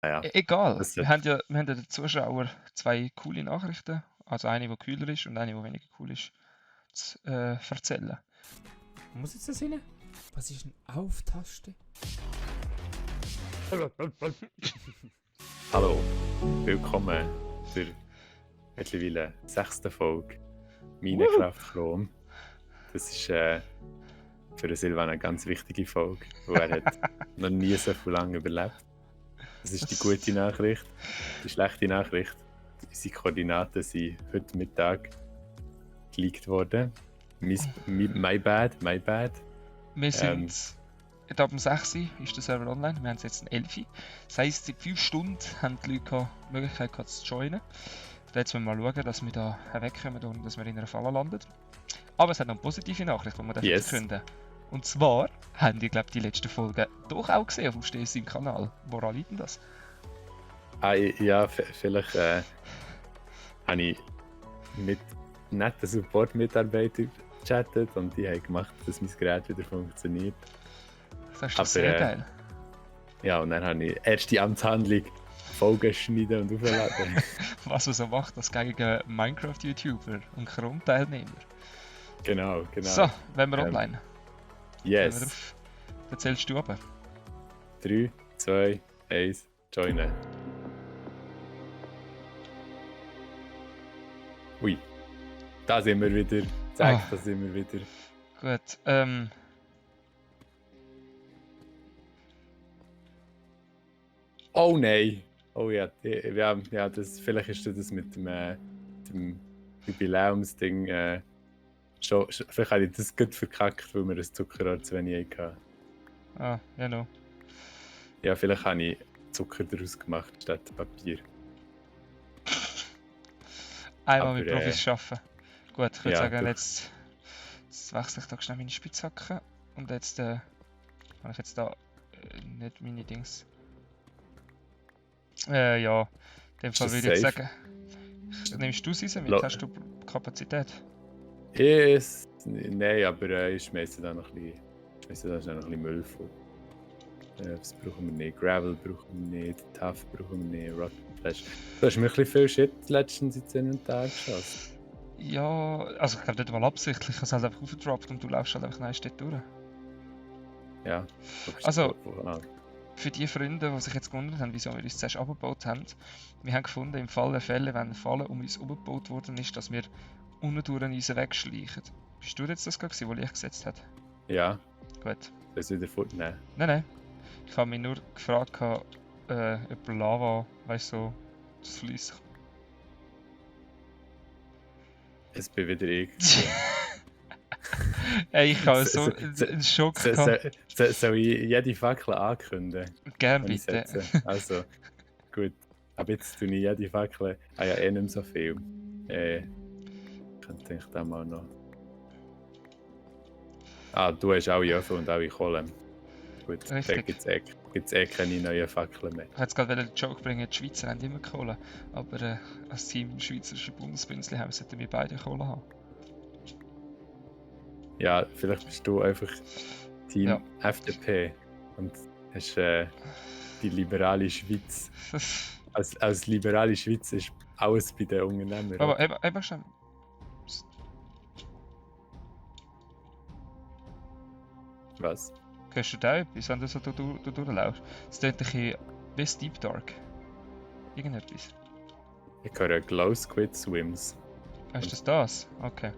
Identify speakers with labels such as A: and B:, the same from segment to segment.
A: Naja,
B: Egal,
A: das
B: wir haben ja den Zuschauern zwei coole Nachrichten, also eine, die kühler ist und eine, die weniger cool ist, zu erzählen. Muss jetzt das rein? Was ist eine Auf-Taste?
A: Hallo, willkommen zur mittlerweile 6. Folge Minecraft Chrome. Das ist für Silvan eine ganz wichtige Folge, weil er hat noch nie so viel lange überlebt. Das ist die gute Nachricht. Die schlechte Nachricht, unsere Koordinaten sind heute Mittag geleakt worden. My bad.
B: Wir sind ab um 6 Uhr ist der Server online, wir haben es jetzt um 11 Uhr. Das heisst, seit 5 Stunden haben die Leute die Möglichkeit gehabt, zu joinen. Jetzt müssen wir mal schauen, dass wir da wegkommen und dass wir in einer Falle landen. Aber es hat noch eine positive Nachricht, die wir verkünden. Und zwar haben die, glaube ich, die letzten Folgen doch auch gesehen auf dem im Kanal. Woran liegt denn das?
A: Ja, vielleicht habe ich mit netten Support-Mitarbeitern gechattet und die haben gemacht, dass mein Gerät wieder funktioniert.
B: Das ist doch sehr geil.
A: Ja, und dann habe ich erste Amtshandlung Folgen schneiden und aufladen.
B: Was man so macht als gängiger Minecraft-YouTuber und Chrome-Teilnehmer.
A: Genau.
B: So, wenn wir online.
A: Yes.
B: Erzählst du aber.
A: 3, 2, 1, joinen. Ui, da sind wir wieder. Da sind wir wieder.
B: Gut,
A: Oh nein! Oh ja, vielleicht ist das mit dem Jubiläumsding schon. Vielleicht habe ich das gut verkackt, weil wir das Zuckerrohr zu wenig hatten.
B: Genau.
A: Ja, vielleicht habe ich Zucker daraus gemacht statt Papier.
B: Einmal mit Profis arbeiten. Gut, ich würde sagen, jetzt wechsle ich da schnell meine Spitzhacke. Und jetzt habe ich jetzt da nicht meine Dings. Ja, in dem Fall würde ich sagen, nimmst du sie mit? Hast du Kapazität?
A: Yes. Nein, aber ich schmeiße da noch ein bisschen Müll vor. Das brauchen wir nicht. Gravel brauchen wir nicht. Tuff brauchen wir nicht. Rock Flash. Du hast mir ein bisschen viel Shit letztens ins Inventar geschossen.
B: Ja, also ich glaube nicht mal absichtlich. Ich habe es halt einfach aufgedroppt und du laufst halt einfach dort durch.
A: Ja.
B: Also, für die Freunde, die sich jetzt gewundert haben, wieso wir uns zuerst abgebaut haben, wir haben gefunden, im Fall der Fälle, wenn eine Falle um uns umgebaut worden ist, dass wir unten durch uns wegschleichen. Bist du jetzt das gewesen, was Licht gesetzt hat?
A: Ja.
B: Gut.
A: Soll ich wieder fortnehmen?
B: Nein. Ich habe mich nur gefragt, ob Lava, weißt du, so, das fließt.
A: Es bin wieder ich.
B: Ey, ich habe so einen Schock gehabt.
A: Soll ich jede Fackel ankündigen?
B: Gern bitte.
A: Also, gut. Aber jetzt tue ich jede Fackel. Ja, nicht mehr so viel. Könnte ich da mal noch. Du hast alle Öfen und alle Kohle. Gut, da gibt es keine neuen Fackeln mehr.
B: Ich wollte gerade den Joke bringen, die Schweizer haben immer Kohle. Aber als Team Schweizerische Bundesbündler sollten wir beide Kohle haben.
A: Ja, vielleicht bist du einfach Team FDP und hast die liberale Schweiz. Als liberale Schweiz ist alles bei den Unternehmern.
B: Aber einfach schon.
A: Was?
B: Hörst du da etwas, wenn du so durchlaufst? Es klingt ein bisschen wie Deep Dark. Irgendetwas.
A: Ich höre Glow Squid Swims.
B: Ist das? Okay.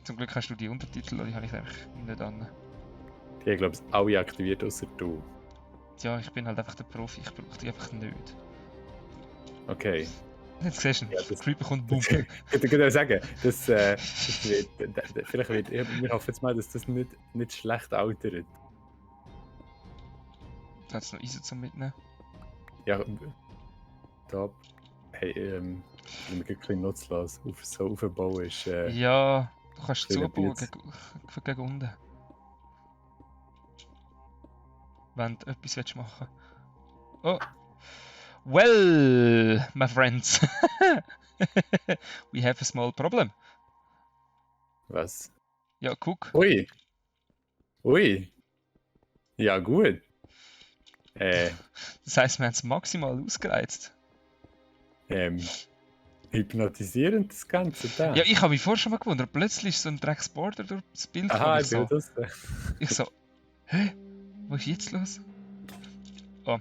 B: Zum Glück hast du die Untertitel, die habe ich einfach nicht an.
A: Die haben, glaube ich, alle aktiviert, außer du.
B: Ja, ich bin halt einfach der Profi, ich brauche die einfach nicht.
A: Okay.
B: Jetzt siehst du, der Creeper kommt bumpen.
A: Ich würde sagen, das wird, vielleicht wird, wir hoffen jetzt mal, dass das nicht schlecht altert.
B: Da hat es noch Eisen zum Mitnehmen.
A: Ja, top. Hey, wenn man wirklich nutzlos aufbauen ist.
B: Ja, du kannst zubauen gegen unten. Wenn du etwas machen willst. Oh! Well, my friends, we have a small problem.
A: Was?
B: Ja, guck.
A: Ui! Ja, gut. Äh,
B: Das heisst, wir haben es maximal ausgereizt.
A: Hypnotisierend das Ganze da.
B: Ja, ich habe mich vorher schon mal gewundert. Plötzlich ist so ein Drecksborder durch das Bild gekommen.
A: Aha,
B: Ich so,
A: das.
B: ich so, hä? Was ist jetzt los? Oh.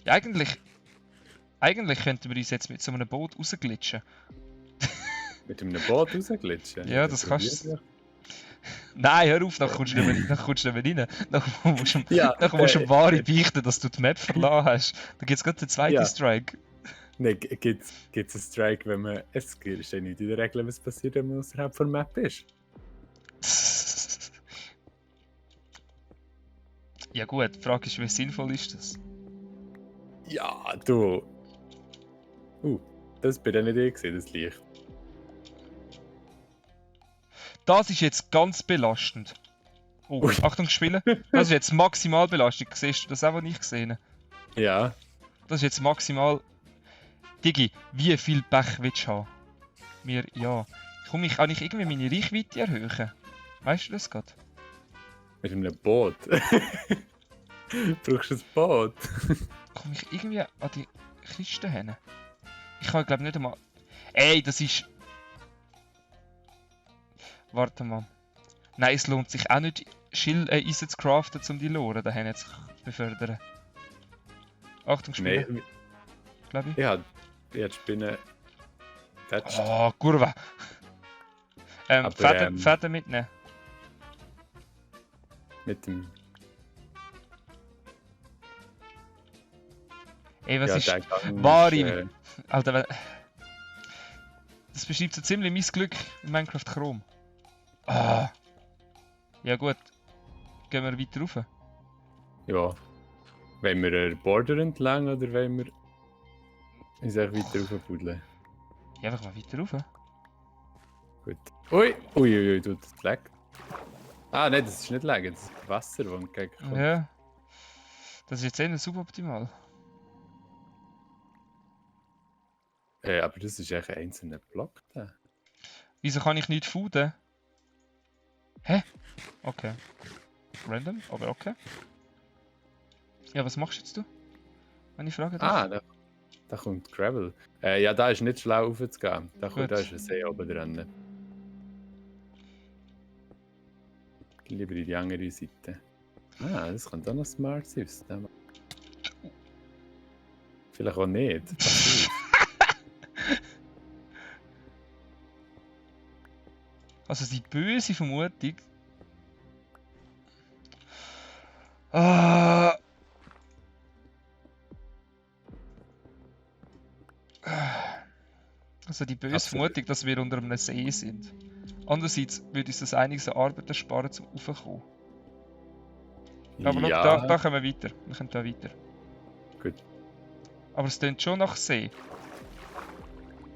B: Ja, eigentlich könnten wir uns jetzt mit so einem Boot rausglitschen.
A: Mit einem Boot rausglitschen?
B: Ja, das kannst du. Nein, hör auf, dann kommst du nicht mehr rein. Dann musst du
A: Ja,
B: dem Wari beichten, dass du die Map verloren hast. Da gibt es gerade den zweiten
A: Ja.
B: Strike.
A: Nein, gibt es einen Strike, wenn man. Es ist ja nicht in der Regel, was passiert, wenn man außerhalb der Map ist.
B: Ja gut, die Frage ist, wie sinnvoll ist das?
A: Ja, du. Das bin ja nicht ich gewesen, das Licht.
B: Das ist jetzt ganz belastend. Oh,
A: Ui.
B: Achtung, spielen. Das ist jetzt maximal belastend. Siehst du das auch, was ich gesehen habe?
A: Ja.
B: Das ist jetzt maximal... Digi, wie viel Pech willst du haben? Ja. Kann ich irgendwie meine Reichweite erhöhen? Weißt du das gerade?
A: Mit einem Boot. Brauchst du ein Boot?
B: Komme ich irgendwie an die Kiste hin? Ich kann glaube nicht einmal... Ey, das ist... Warte mal. Nein, es lohnt sich auch nicht, Eisen zu craften, um die Loren dahin zu befördern. Achtung, Spiele,
A: Nein,
B: glaube ich.
A: ja, die Spinne.
B: Oh, Kurve!
A: Aber,
B: Fäden mitnehmen.
A: Mit dem.
B: Ey, was
A: ja,
B: ist...
A: der Gang
B: Wari!
A: ist,
B: Alter, das beschreibt so ziemlich mein Glück in Minecraft Chrome. Ah. Ja gut. Gehen wir weiter rauf?
A: Ja. Wollen wir einen Border entlang oder wollen wir uns einfach weiter raufbuddeln?
B: Ja, einfach mal weiter rauf.
A: Gut. Ui, du, das leckt. Ah, nein, das ist nicht lecken, das ist Wasser, das entgegenkommt.
B: Ja. Das ist jetzt eher suboptimal.
A: Aber das ist echt ein einzelner Block da.
B: Wieso kann ich nicht fooden? Hä? Okay. Random, aber okay. Ja, was machst jetzt du? Wenn ich frage dich.
A: Ah, da kommt Gravel. Ja, da ist nicht schlau raufzugehen. Da
B: Gut.
A: ist ein See oben dran. Lieber in die andere Seite. Ah, das könnte auch noch smart sein. Was da macht. Vielleicht auch nicht. Pass auf.
B: Also die böse Vermutung. Ah. Also die böse
A: Absolut.
B: Vermutung, dass wir unter einem See sind. Andererseits würde uns das einiges an Arbeit ersparen, zum Raufkommen. Aber schau,
A: Ja,
B: da kommen wir weiter. Wir können da weiter.
A: gut.
B: Aber es klingt schon nach See.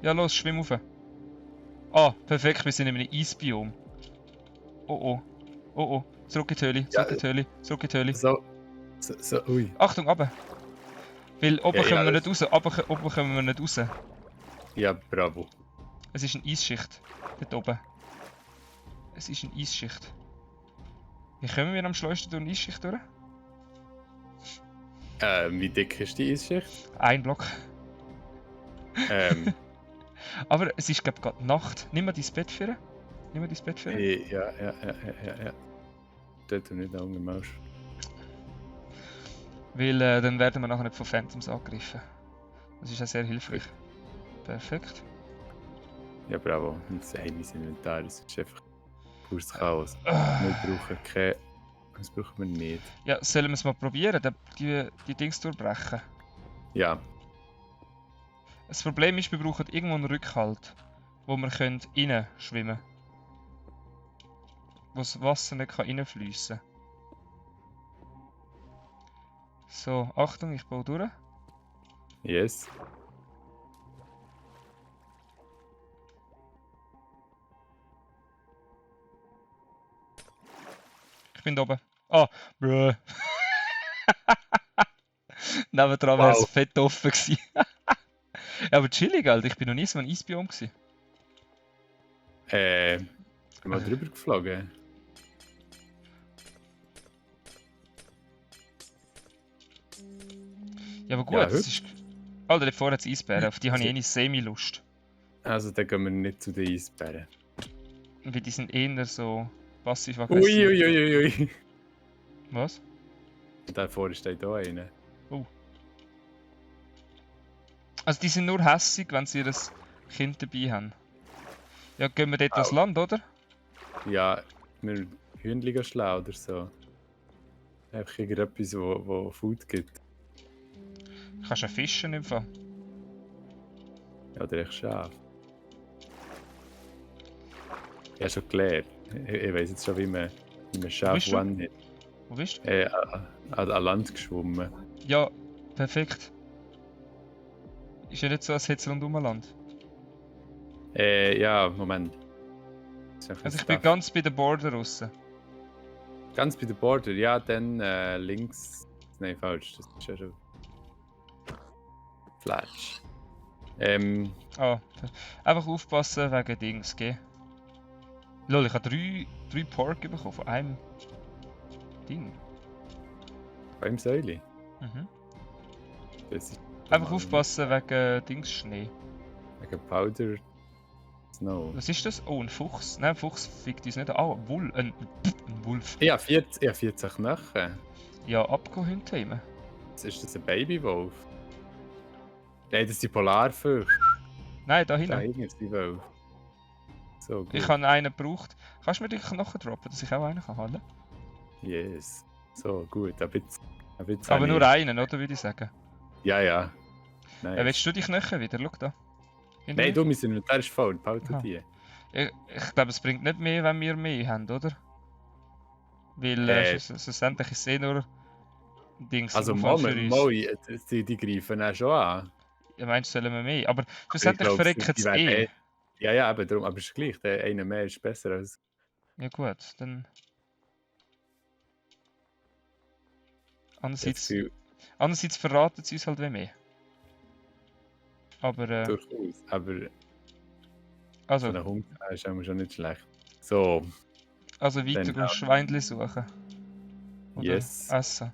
B: Ja, los, schwimm rauf. Ah, perfekt, wir sind in einem Eisbiom. Oh oh. Zurück in die Höhle, zurück in die Höhle.
A: So, ui.
B: Achtung, runter. Weil oben
A: Ja,
B: kommen wir
A: das-
B: nicht raus, oben kommen wir nicht raus.
A: Ja, bravo.
B: Es ist eine Eisschicht. Dort oben. Es ist eine Eisschicht. Wie kommen wir am schleusten durch eine Eisschicht durch?
A: Wie dick ist die Eisschicht?
B: Ein Block.
A: Ähm,
B: Aber es ist glaube ich gerade Nacht. Nimm mal dein Bett für.
A: ja. Dort nicht unten Maus.
B: Weil dann werden wir nachher nicht von Phantoms angegriffen. Das ist auch sehr hilfreich. Perfekt.
A: Ja, bravo. Jetzt hey, mein Inventar, das ist einfach pures Chaos.
B: Ah.
A: Wir brauchen keine. Das brauchen wir nicht.
B: Ja, sollen wir es mal probieren, die Dings durchbrechen?
A: Ja,
B: Das Problem ist, wir brauchen irgendwo einen Rückhalt, wo wir rein schwimmen können. Wo das Wasser nicht reinfließen kann. So, Achtung, ich baue durch.
A: yes.
B: Ich bin da oben. Ah, bruh. Nebendran wäre es
A: Wow.
B: fett offen gewesen. Ja, aber chillig, Alter. Ich bin noch nie so ein Eisbiom gewesen.
A: Mal drüber geflogen.
B: Ja, aber gut,
A: Ja,
B: das ist... Alter, da vorne hat es Eisbären, auf die habe ich
A: Also-
B: eh nicht Semi-Lust.
A: Also dann gehen wir nicht zu den Eisbären.
B: Weil die sind eher so passiv-aggressiv.
A: Uiuiuiui.
B: Was?
A: Da vorne steht auch einer.
B: Oh. Also die sind nur hässig, wenn sie ihr Kind dabei haben. Ja, gehen wir dort ans
A: Au.
B: Land, oder?
A: Ja, wir Hühnchen schlau oder so. Einfach irgendetwas, wo Food gibt.
B: Du kannst ja fischen im Fall.
A: Ja, oder echt Schaf. Ich habe schon gelernt. Ich weiss jetzt schon, wie man Schaf
B: bist du?
A: one-hit.
B: Wo bist du?
A: An Land geschwommen.
B: Ja, perfekt. Ist ja nicht so, als hätte es rundum ein Land.
A: Ja, Moment. Das ist ein
B: Also
A: bisschen
B: ich bin
A: tough.
B: ganz bei der Border raus.
A: Ganz bei der Border. Ja, dann links. Nein, falsch. Das ist ja schon. Flatsch.
B: Ah, einfach aufpassen wegen Dings, gell? Lol, ich habe drei Pork bekommen von einem Ding.
A: Beim Säuli.
B: Mhm.
A: Das ist
B: Einfach
A: normal.
B: aufpassen wegen Dings Schnee.
A: Wegen Powder Snow.
B: Was ist das? Oh, ein Fuchs. Nein, ein Fuchs fickt uns nicht an. Oh, ein Wolf.
A: Ich habe 40 Knochen.
B: Ja, abgehüngt haben.
A: Ist das ein Babywolf? Nein, das ist die Polarvögel.
B: Nein, da
A: Da
B: hinten.
A: hinten ist die Wolf. So gut.
B: Ich habe einen gebraucht. Kannst du mir die Knochen droppen, dass ich auch einen kann haben?
A: Yes. So gut. Ein bisschen
B: Aber
A: habe
B: nur
A: ich-
B: einen, oder? Würde ich sagen.
A: Ja, ja. Nice.
B: Willst du die Knochen wieder? Schau da. Hinter
A: Nein,
B: mir.
A: du, mein Inventar ist voll. Behalte
B: Aha.
A: die.
B: Ich glaube, es bringt nicht mehr, wenn wir mehr haben, oder? Weil schlussendlich ist es eh nur Dings
A: Also,
B: Aufwand für uns.
A: die greifen auch schon an.
B: Ja, meinst du, sollen wir mehr? Aber
A: Ich
B: schlussendlich
A: glaube,
B: verrecken es
A: werden
B: eh.
A: Ja, ja, aber darum. Aber es ist gleich. Der eine mehr ist besser als.
B: Ja gut, dann...
A: Das
B: Andererseits,
A: Gefühl,
B: andererseits verraten sie uns halt wie mehr. Aber
A: durchaus. Aber
B: also,
A: von der Hund ist auch schon nicht schlecht. So,
B: weiter
A: dann
B: gehen Schweinchen suchen. Oder
A: yes.
B: essen.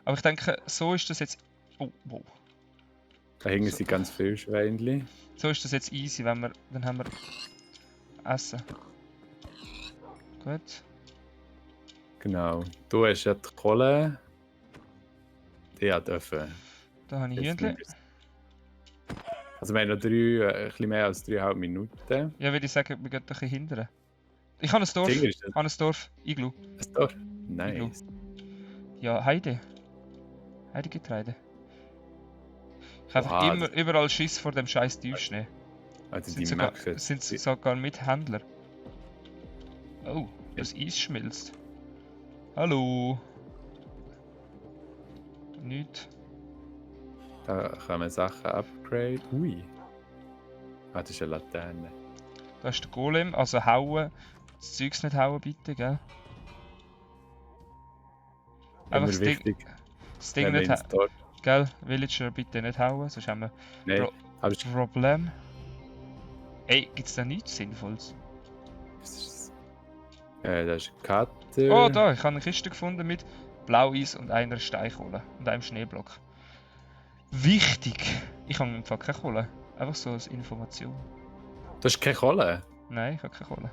B: Aber ich denke, so ist das jetzt... Oh, wow.
A: Da hängen sie ganz viele Schweinchen.
B: So ist das jetzt easy, wenn wir... Dann haben wir... Essen. Gut.
A: Genau. Du hast ja die Kohle. Ja, dürfen.
B: Da habe ich
A: Jetzt
B: Hühnchen.
A: müssen Also wir haben noch ein bisschen mehr als 3,5 Minuten.
B: Ja, würde ich sagen, wir gehen ein bisschen hindern. Ich habe ein Dorf.
A: Ding ist
B: Ich habe ein Dorf. Iglu.
A: das Tor. Nice.
B: Ja, Heide. Heidegetreide. Ich habe einfach
A: Oha,
B: immer überall Schiss vor dem scheiß Tiefschnee.
A: Also
B: Sind
A: die
B: sogar,
A: Macken.
B: sind sogar mit Händler. Oh, das Eis schmilzt. Hallo. Nicht.
A: Da kann man Sachen upgraden. Ui. Ah, das ist eine Laterne.
B: Da ist der Golem, also hauen. Das Zeugs nicht hauen bitte, gell? Einfach
A: Immer
B: das Ding,
A: wichtig,
B: das Ding
A: wenn man
B: nicht
A: ins
B: hauen.
A: Tor...
B: Gell? Villager bitte nicht hauen, sonst haben wir
A: Nein,
B: Bro-
A: aber es
B: Problem. Ey, gibt's da nichts Sinnvolles?
A: ist... da ist ein Cutter.
B: Oh, da, ich habe eine Kiste gefunden mit Blaueis und einer Steinkohle und einem Schneeblock. Wichtig! Ich habe im Fall keine Kohle. Einfach so als Information.
A: Das ist keine Kohle.
B: Nein, ich habe keine Kohle.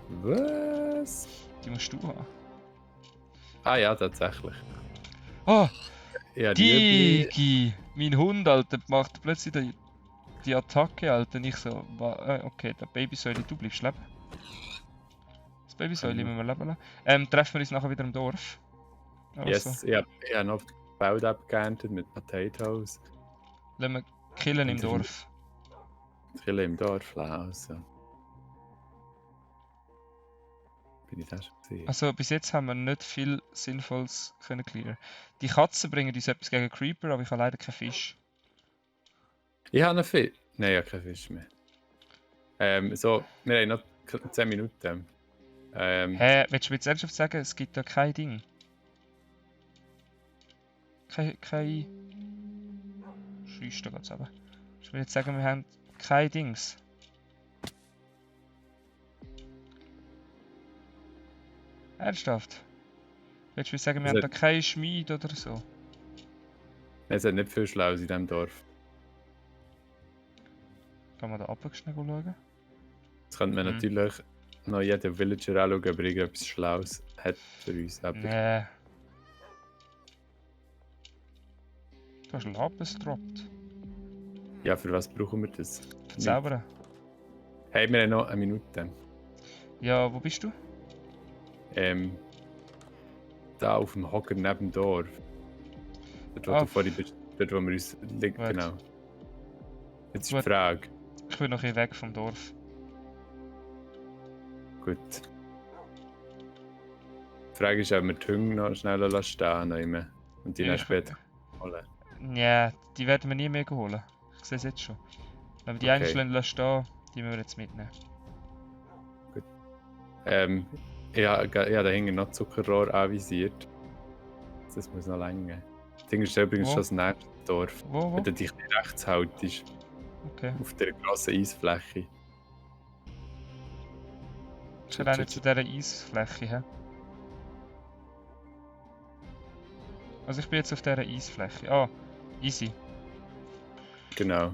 A: Was?
B: Die musst du haben.
A: Ah ja, tatsächlich.
B: Oh,
A: Ja, Rüebli.
B: Digi! Mein Hund, Alter, macht plötzlich die Attacke, Alter. Und ich so, okay, der Babysäule, du bleibst leben. Das Babysäule müssen wir leben lassen. Treffen wir uns nachher wieder im Dorf. Also,
A: Yes, ich habe noch Feld abgeerntet mit Potatoes.
B: lassen wir killen im
A: Und
B: Dorf.
A: Viele im Dorf lassen. Also. Bin ich da schon gesehen?
B: Also bis jetzt haben wir nicht viel Sinnvolles können clearen. Die Katzen bringen uns etwas gegen Creeper, aber ich habe leider keinen Fisch.
A: Ich habe noch Fisch. Nein, ich habe keinen Fisch mehr. So, wir haben noch 10 Minuten.
B: Hä, willst du mir jetzt ernsthaft sagen, es gibt da kein Ding? Kein... Scheiße, da geht's aber. Ich will jetzt sagen, wir haben kein Dings. Ernsthaft? Willst du mir sagen, wir haben da keinen Schmied oder so?
A: Es hat nicht viel Schlaus in diesem Dorf.
B: Kann man da runter schnell schauen?
A: Jetzt könnte man natürlich noch jeden Villager anschauen, ob er irgendetwas Schlaues hat für uns. Aber
B: Nee. Du hast Lapis gedroppt.
A: ja, für was brauchen wir das?
B: Verzaubern.
A: Hey, wir haben noch 1 Minute.
B: Ja, wo bist du?
A: Da auf dem Hocker neben dem Dorf. Dort, wo du vorhin bist, dort, wo wir uns liegen.
B: Gut.
A: Genau. Jetzt ist
B: Gut.
A: die Frage.
B: Ich bin noch ein bisschen weg vom Dorf.
A: Gut. Die Frage ist, ob wir die Hunde noch schneller stehen lassen und die
B: Ja,
A: dann
B: ich-
A: später holen.
B: Ja, die werden wir nie mehr holen. Ich sehe es jetzt schon. Wenn wir die
A: Okay.
B: einzeln stehen, die müssen wir jetzt mitnehmen.
A: Ja, da hinten noch Zuckerrohr anvisiert. Das muss noch länger. Das Ding ist übrigens
B: Wo?
A: schon das nächste Dorf.
B: Wo?
A: Wenn du dich rechts haltest,
B: Okay.
A: auf der grossen Eisfläche.
B: Ich will auch nicht zu dieser Eisfläche. He? Also ich bin jetzt auf dieser Eisfläche. Ah, easy.
A: Genau.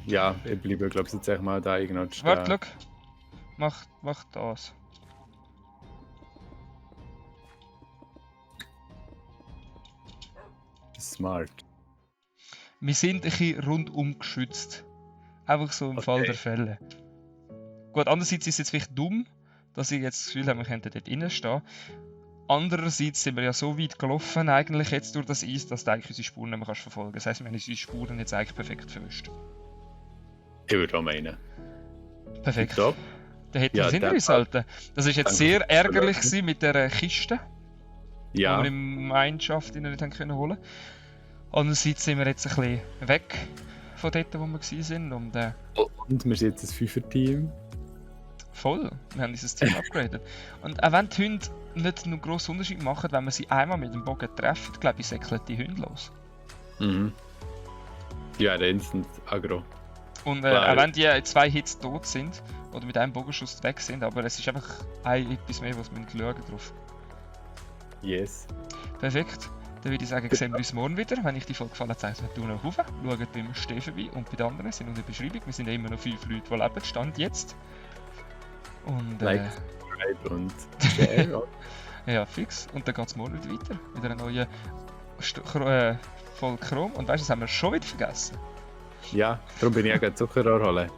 A: Ja, ich bleibe, glaube ich, jetzt echt mal da irgendwo stehen.
B: Warte, schau. Mach das.
A: Smart.
B: Wir sind ein bisschen rundum geschützt. Einfach so im Fall
A: Okay.
B: der Fälle. Gut, andererseits ist es jetzt vielleicht dumm, dass ich jetzt das Gefühl habe, wir könnten dort innen stehen. Andererseits sind wir ja so weit gelaufen eigentlich jetzt durch das Eis, dass du eigentlich unsere Spuren nicht mehr kannst verfolgen kannst. Das heisst, wir haben unsere Spuren jetzt eigentlich perfekt verwischt.
A: Ich würde auch meinen.
B: Perfekt.
A: Top.
B: Dann hätten
A: Ja,
B: wir es hinter
A: dann-
B: uns halten. Das war jetzt
A: Danke
B: sehr
A: fürs
B: ärgerlich
A: Zuhören.
B: gewesen mit dieser Kiste, die
A: Ja,
B: wir im Mineshaft nicht haben können holen. Andererseits sind wir jetzt ein bisschen weg von dort, wo wir waren. Und
A: und wir sind jetzt ein 5er-Team.
B: voll, wir haben dieses Team upgradet. Und auch wenn die Hunde nicht einen grossen Unterschied machen, wenn wir sie einmal mit dem Bogen treffen, glaube ich, säckeln die Hunde los.
A: Mhm. Die werden instant aggro.
B: Und
A: Klar.
B: auch wenn die 2 Hits tot sind oder mit einem Bogenschuss weg sind, aber es ist einfach etwas mehr, was wir schauen drauf.
A: Yes.
B: Perfekt. Dann würde ich sagen, sehen wir uns morgen wieder. Wenn euch die Folge gefallen hat, zeigt mir Daumen nach oben. Schaut beim Stehen vorbei und bei den anderen sind in der Beschreibung. Wir sind ja immer noch 5 Leute, die leben. Stand jetzt. Und
A: Like, subscribe und share.
B: ja, fix. Und dann geht es morgen wieder weiter. Mit einer neuen Folge Chrom. Und weißt du, das haben wir schon wieder vergessen.
A: Ja, darum bin ich auch gerade Zuckerrohr holen.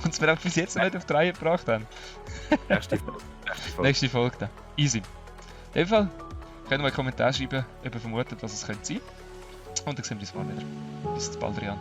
B: Und es wir auch bis jetzt noch nicht auf die Reihe gebracht haben.
A: Nächste Folge.
B: Nächste Folge dann. Easy. In dem Fall könnt ihr mal einen Kommentar schreiben, ob ihr vermutet, was es könnte sein. Und dann sehen wir uns morgen wieder. Bis bald, Rian.